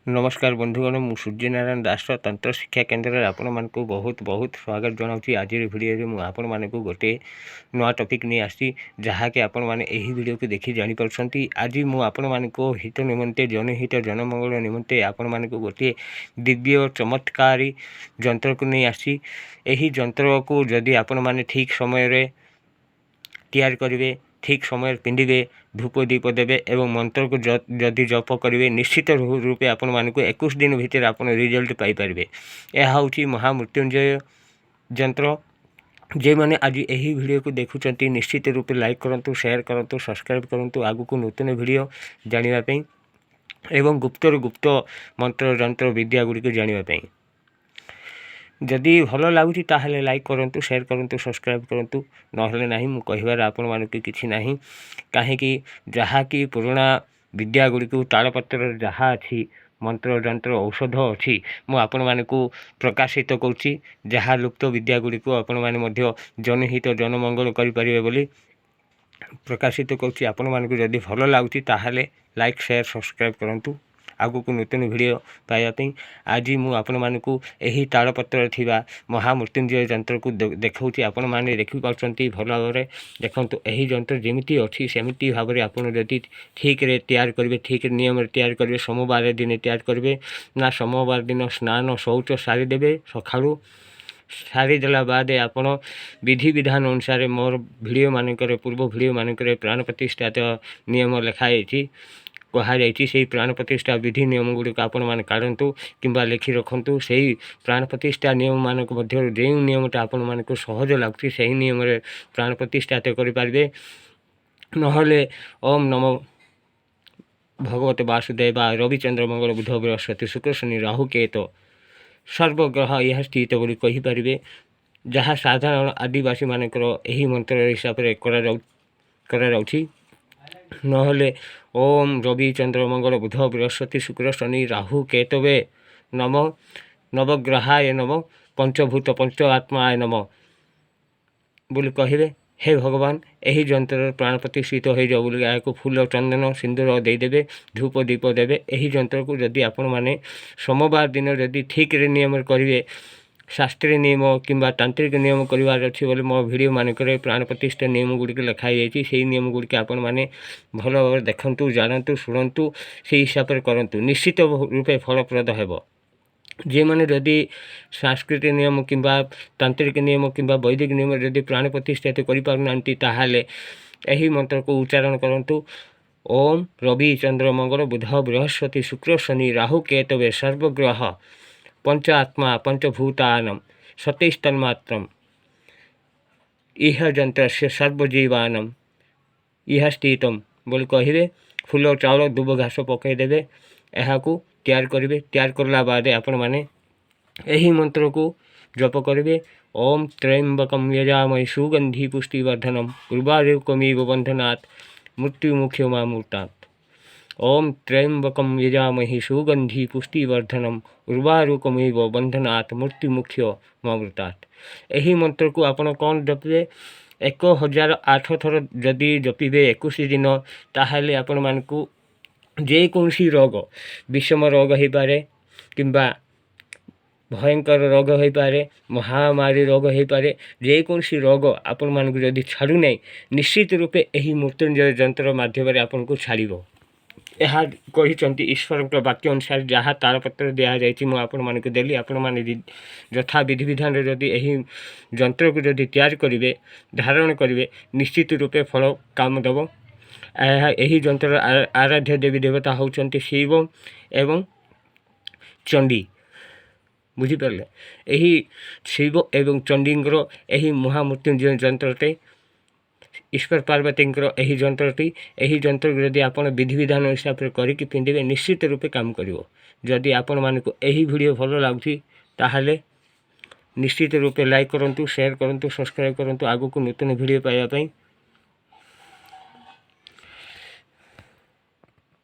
ନମସ୍କାର ବନ୍ଧୁଗଣ, ମୁଁ ସୂର୍ଯ୍ୟନାରାୟଣ ଦାସ, ତନ୍ତ୍ର ଶିକ୍ଷା କେନ୍ଦ୍ରରେ ଆପଣମାନଙ୍କୁ ବହୁତ ବହୁତ ସ୍ୱାଗତ ଜଣାଉଛି। ଆଜିର ଭିଡ଼ିଓରେ ମୁଁ ଆପଣମାନଙ୍କୁ ଗୋଟିଏ ନୂଆ ଟପିକ୍ ନେଇ ଆସିଛି, ଯାହାକି ଆପଣମାନେ ଏହି ଭିଡ଼ିଓକୁ ଦେଖି ଜାଣିପାରୁଛନ୍ତି। ଆଜି ମୁଁ ଆପଣମାନଙ୍କ ହିତ ନିମନ୍ତେ, ଜନହିତ ଜନମଙ୍ଗଳ ନିମନ୍ତେ ଆପଣମାନଙ୍କୁ ଗୋଟିଏ ଦିବ୍ୟ ଚମତ୍କାରୀ ଯନ୍ତ୍ରକୁ ନେଇ ଆସିଛି। ଏହି ଯନ୍ତ୍ରକୁ ଯଦି ଆପଣମାନେ ଠିକ୍ ସମୟରେ ତିଆରି କରିବେ, ଠିକ୍ ସମୟରେ ପିନ୍ଧିବେ, ଧୂପ ଦୀପ ଦେବେ ଏବଂ ମନ୍ତ୍ରକୁ ଯଦି ଜପ କରିବେ, ନିଶ୍ଚିତ ରୂପେ ଆପଣମାନଙ୍କୁ 21 ଦିନ ଭିତରେ ଆପଣ ରେଜଲ୍ଟ ପାଇପାରିବେ। ଏହା ହେଉଛି ମହାମୃତ୍ୟୁଞ୍ଜୟ ଯନ୍ତ୍ର। ଯେଉଁମାନେ ଆଜି ଏହି ଭିଡ଼ିଓକୁ ଦେଖୁଛନ୍ତି, ନିଶ୍ଚିତ ରୂପେ ଲାଇକ୍ କରନ୍ତୁ, ସେୟାର କରନ୍ତୁ, ସବସ୍କ୍ରାଇବ୍ କରନ୍ତୁ ଆଗକୁ ନୂତନ ଭିଡ଼ିଓ ଜାଣିବା ପାଇଁ ଏବଂ ଗୁପ୍ତରୁ ଗୁପ୍ତ ମନ୍ତ୍ର ଯନ୍ତ୍ର ବିଦ୍ୟା ଗୁଡ଼ିକୁ ଜାଣିବା ପାଇଁ। ଯଦି ଭଲ ଲାଗୁଛି, ତାହେଲେ ଲାଇକ୍ କରନ୍ତୁ, ସେୟାର କରନ୍ତୁ, ସବସ୍କ୍ରାଇବ୍ କରନ୍ତୁ, ନହେଲେ ନାହିଁ। ମୁଁ କହିବାର ଆପଣମାନଙ୍କୁ କିଛି ନାହିଁ, କାହିଁକି ଯାହାକି ପୁରୁଣା ବିଦ୍ୟା ଗୁଡ଼ିକୁ ତାଳପତ୍ରରେ ଯାହା ଅଛି, ମନ୍ତ୍ର ଯନ୍ତ୍ର ଔଷଧ ଅଛି, ମୁଁ ଆପଣମାନଙ୍କୁ ପ୍ରକାଶିତ କରୁଛି। ଯାହା ଲୁପ୍ତ ବିଦ୍ୟା ଗୁଡ଼ିକୁ ଆପଣମାନେ ମଧ୍ୟ ଜନହିତ ଜନମଙ୍ଗଳ କରିପାରିବେ ବୋଲି ପ୍ରକାଶିତ କରୁଛି। ଆପଣମାନଙ୍କୁ ଯଦି ଭଲ ଲାଗୁଛି, ତାହେଲେ ଲାଇକ୍, ସେୟାର, ସବସ୍କ୍ରାଇବ୍ କରନ୍ତୁ ଆଗକୁ ନୂତନ ଭିଡ଼ିଓ ପାଇବା ପାଇଁ। ଆଜି ମୁଁ ଆପଣମାନଙ୍କୁ ଏହି ତାଳପତ୍ରରେ ଥିବା ମହାମୃତ୍ୟୁଞ୍ଜୟ ଯନ୍ତ୍ରକୁ ଦେଖାଉଛି। ଆପଣମାନେ ଦେଖିପାରୁଛନ୍ତି, ଭଲ ଭାବରେ ଦେଖନ୍ତୁ। ଏହି ଯନ୍ତ୍ର ଯେମିତି ଅଛି, ସେମିତି ଭାବରେ ଆପଣ ଯଦି ଠିକ୍ରେ ତିଆରି କରିବେ, ଠିକ୍ ନିୟମରେ ତିଆରି କରିବେ, ସୋମବାର ଦିନେ ତିଆରି କରିବେ ନା, ସୋମବାର ଦିନ ସ୍ନାନ ଶୌଚ ସାରିଦେବେ ସକାଳୁ। ସାରିଦେଲା ବାଦେ ଆପଣ ବିଧିବିଧାନ ଅନୁସାରେ ମୋର ଭିଡ଼ିଓ ମାନଙ୍କରେ, ପୂର୍ବ ଭିଡ଼ିଓ ମାନଙ୍କରେ ପ୍ରାଣ ପ୍ରତିଷ୍ଠା ନିୟମ ଲେଖା ହେଇଛି, କୁହାଯାଇଛି। ସେଇ ପ୍ରାଣ ପ୍ରତିଷ୍ଠା ବିଧି ନିୟମ ଗୁଡ଼ିକ ଆପଣମାନେ କାଢ଼ନ୍ତୁ କିମ୍ବା ଲେଖି ରଖନ୍ତୁ। ସେଇ ପ୍ରାଣ ପ୍ରତିଷ୍ଠା ନିୟମମାନଙ୍କ ମଧ୍ୟରୁ ଯେଉଁ ନିୟମଟା ଆପଣମାନଙ୍କୁ ସହଜ ଲାଗୁଛି, ସେହି ନିୟମରେ ପ୍ରାଣ ପ୍ରତିଷ୍ଠା କରିପାରିବେ। ନହେଲେ ଓମ୍ ନମ ଭଗବତେ ବାସୁଦେବ, ରବିଚନ୍ଦ୍ର ମଙ୍ଗଳ ବୁଧ ବୃହସ୍ପତି ଶୁକ୍ର ଶନି ରାହୁ କେତ ସର୍ବଗ୍ରହ ଏହା ସ୍ଥିତ ବୋଲି କହିପାରିବେ, ଯାହା ସାଧାରଣ ଆଦିବାସୀମାନଙ୍କର ଏହି ମନ୍ତ୍ର ହିସାବରେ କରାଯାଉଛି। ନହେଲେ ଓମ୍ ରବି ଚନ୍ଦ୍ର ମଙ୍ଗଳ ବୁଧ ବୃହସ୍ପତି ଶୁକ୍ର ଶନି ରାହୁ କେତବେ ନମ, ନବଗ୍ରହାୟ ନମ, ପଞ୍ଚଭୂତ ପଞ୍ଚ ଆତ୍ମାୟ ନମ ବୋଲି କହିବେ। ହେ ଭଗବାନ, ଏହି ଯନ୍ତ୍ରର ପ୍ରାଣ ପ୍ରତିଷ୍ଠିତ ହୋଇଯାଉ ବୋଲି ଏହାକୁ ଫୁଲ, ଚନ୍ଦନ, ସିନ୍ଦୁର ଦେଇଦେବେ, ଧୂପ ଦୀପ ଦେବେ। ଏହି ଯନ୍ତ୍ରକୁ ଯଦି ଆପଣମାନେ ସୋମବାର ଦିନ ଯଦି ଠିକ୍ରେ ନିୟମରେ କରିବେ, ଶାସ୍ତ୍ରୀୟ ନିୟମ କିମ୍ବା ତାନ୍ତ୍ରିକ ନିୟମ କରିବାର ଅଛି ବୋଲି ମୋ ଭିଡ଼ିଓ ମାନଙ୍କରେ ପ୍ରାଣ ପ୍ରତିଷ୍ଠା ନିୟମ ଗୁଡ଼ିକ ଲେଖା ହେଇଯାଇଛି। ସେଇ ନିୟମ ଗୁଡ଼ିକ ଆପଣମାନେ ଭଲ ଭାବରେ ଦେଖନ୍ତୁ, ଜାଣନ୍ତୁ, ଶୁଣନ୍ତୁ, ସେଇ ହିସାବରେ କରନ୍ତୁ, ନିଶ୍ଚିତ ରୂପେ ଫଳପ୍ରଦ ହେବ। ଯେଉଁମାନେ ଯଦି ସାଂସ୍କୃତିକ ନିୟମ କିମ୍ବା ତାନ୍ତ୍ରିକ ନିୟମ କିମ୍ବା ବୈଦିକ ନିୟମ ଯଦି ପ୍ରାଣ ପ୍ରତିଷ୍ଠିତ କରିପାରୁନାହାନ୍ତି, ତାହେଲେ ଏହି ମନ୍ତ୍ରକୁ ଉଚ୍ଚାରଣ କରନ୍ତୁ। ଓମ୍ ରବି ଚନ୍ଦ୍ର ମଙ୍ଗଳ ବୁଧ ବୃହସ୍ପତି ଶୁକ୍ର ଶନି ରାହୁ କେତବେ ସର୍ବଗ୍ରହ ପଞ୍ଚ ଆତ୍ମା ପଞ୍ଚଭୂତାନମ୍ 27 ତନ୍ମାତ୍ରମ୍ ଇହ ଯନ୍ତ୍ରସ୍ୟ ସର୍ବଜୀବାନମ୍ ଇହ ସ୍ଥିତମ୍ ବୋଲି କହିବେ। ଫୁଲ, ଚାଉଳ, ଦୁବ ଘାସ ପକାଇଦେବେ। ଏହାକୁ ତିଆରି କରିବେ। ତିଆରି କଲା ବାଦେ ଆପଣମାନେ ଏହି ମନ୍ତ୍ରକୁ ଜପ କରିବେ। ଓମ୍ ତ୍ର୍ୟମ୍ବକମ୍ ୟଜାମହେ ସୁଗନ୍ଧି ପୁଷ୍ଟିବର୍ଦ୍ଧନମ୍ ଉର୍ବାରୁକମିବ ବନ୍ଧନାତ୍ ମୃତ୍ୟୁମୁକ୍ଷମାମୃତାତ୍। ଓମ୍ ତ୍ର୍ୟମ୍ବକମ୍ ୟଜାମହେ ସୁଗନ୍ଧି ପୁଷ୍ଟିବର୍ଦ୍ଧନମ୍ ଉର୍ବାରୁକମିବ ବନ୍ଧନାତ୍ ମୃତ୍ୟୁମୁକ୍ଷମାମୃତାତ୍। ଏହି ମନ୍ତ୍ରକୁ ଆପଣ କ'ଣ ଜପିବେ? 1008 ଥର ଯଦି ଜପିବେ 21 ଦିନ, ତାହେଲେ ଆପଣମାନଙ୍କୁ ଯେକୌଣସି ରୋଗ, ବିଷମ ରୋଗ ହେଇପାରେ କିମ୍ବା ଭୟଙ୍କର ରୋଗ ହୋଇପାରେ, ମହାମାରୀ ରୋଗ ହେଇପାରେ, ଯେକୌଣସି ରୋଗ ଆପଣମାନଙ୍କୁ ଯଦି ଛାଡ଼ୁନାହିଁ, ନିଶ୍ଚିତ ରୂପେ ଏହି ମୃତ୍ୟୁଞ୍ଜୟ ଯନ୍ତ୍ର ମାଧ୍ୟମରେ ଆପଣଙ୍କୁ ଛାଡ଼ିବ। ଏହା କହିଛନ୍ତି ଈଶ୍ୱରଙ୍କ ବାକ୍ୟ ଅନୁସାରେ ଯାହା ତାଳପତ୍ର ଦିଆଯାଇଛି, ମୁଁ ଆପଣମାନଙ୍କୁ ଦେଲି। ଆପଣମାନେ ଯଥା ବିଧିବିଧାନରେ ଯଦି ଏହି ଯନ୍ତ୍ରକୁ ଯଦି ତିଆରି କରିବେ, ଧାରଣ କରିବେ, ନିଶ୍ଚିତ ରୂପେ ଫଳ କାମ ଦେବ। ଏହା ଏହି ଯନ୍ତ୍ରର ଆରାଧ୍ୟ ଦେବୀ ଦେବତା ହେଉଛନ୍ତି ଶିବ ଏବଂ ଚଣ୍ଡୀ, ବୁଝିପାରିଲେ? ଏହି ଶିବ ଏବଂ ଚଣ୍ଡୀଙ୍କର ଏହି ମହାମୃତ୍ୟୁଞ୍ଜୟ ଯନ୍ତ୍ରଟେ, ଈଶ୍ୱର ପାର୍ବତୀଙ୍କର ଏହି ଯନ୍ତ୍ରଟି, ଏହି ଯନ୍ତ୍ରକୁ ଯଦି ଆପଣ ବିଧିବିଧାନ ହିସାବରେ କରିକି ପିନ୍ଧିବେ, ନିଶ୍ଚିତ ରୂପେ କାମ କରିବ। ଯଦି ଆପଣମାନଙ୍କୁ ଏହି ଭିଡ଼ିଓ ଭଲ ଲାଗୁଛି, ତାହେଲେ ନିଶ୍ଚିତ ରୂପେ ଲାଇକ୍ କରନ୍ତୁ, ସେୟାର କରନ୍ତୁ, ସବସ୍କ୍ରାଇବ୍ କରନ୍ତୁ ଆଗକୁ ନୂତନ ଭିଡ଼ିଓ ପାଇବା ପାଇଁ।